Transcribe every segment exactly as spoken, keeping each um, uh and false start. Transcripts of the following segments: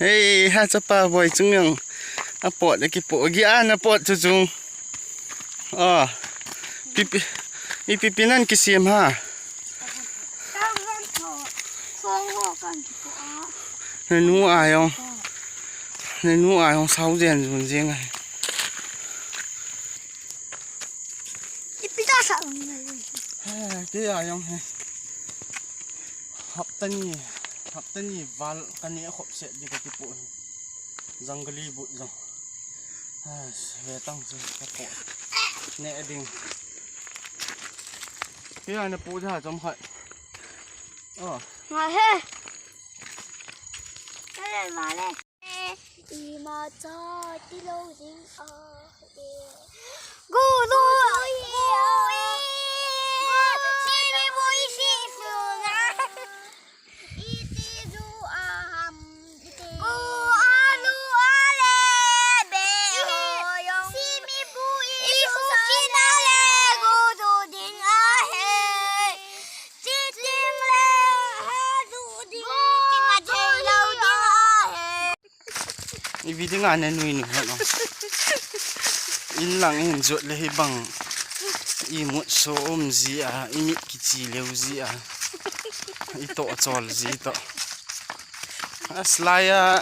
Hei, ha chapa boi chung jong. Apot, akipo, gi ana pot chu chung. Ah. Pipi, ipi pi nan kisem ha. Nanu a jong. Nanu a jong sao jen jun jeng ahi. Ipi ta sa. He, kei a jong he. Hapta ni, hapta ni val ka neh khop set di kati po hi. Jangli but jong. Has, ve tang chu ka po. Neh ding. Kei a na po ja chom khat. Oh. Nga he. Ka le ma le. Ima cha ti lo ding a e. Gu lu i o i. Gu lu i si su na. Iti ju a ham iti. Gu a lu a le be o yong. Si mi bu i su si na le gu du ding a he. Chi ting le he du ding. Ting a thei lo ding a he. Ipi dinga na nui nui hon o. In lang in jot le hi bang. Imut so um ji a, imit kichi leu ji a. Ito chol ji to. Aslai a,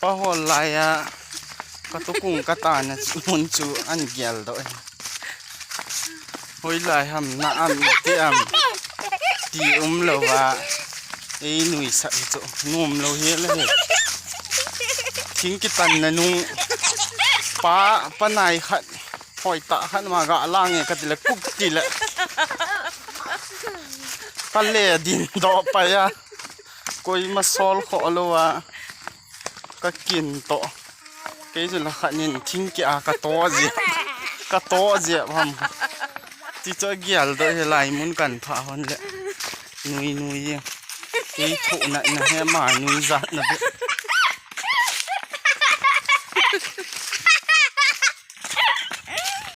pa hol lai a, ka tukung ka ta na mun chu an gel do. Hoilai ham na am iti am. Ti um lou va. Ei nuisat hi chu. Nom lou hi le hi. Thing kitan na nung. Pa, pa nai khat. Hoi ta khat ma ga lang e ka ti le kuk ti le. Ka le din do pa ya. Koima sol kho lou va. Ka kin to. Kei chu la khat nin thing ki a ka to ji. Ka to ji ham. Ti cho gial do he lai mun kan pha hon le. Nui nui ye. Kei tho na na he ma nui jat na be.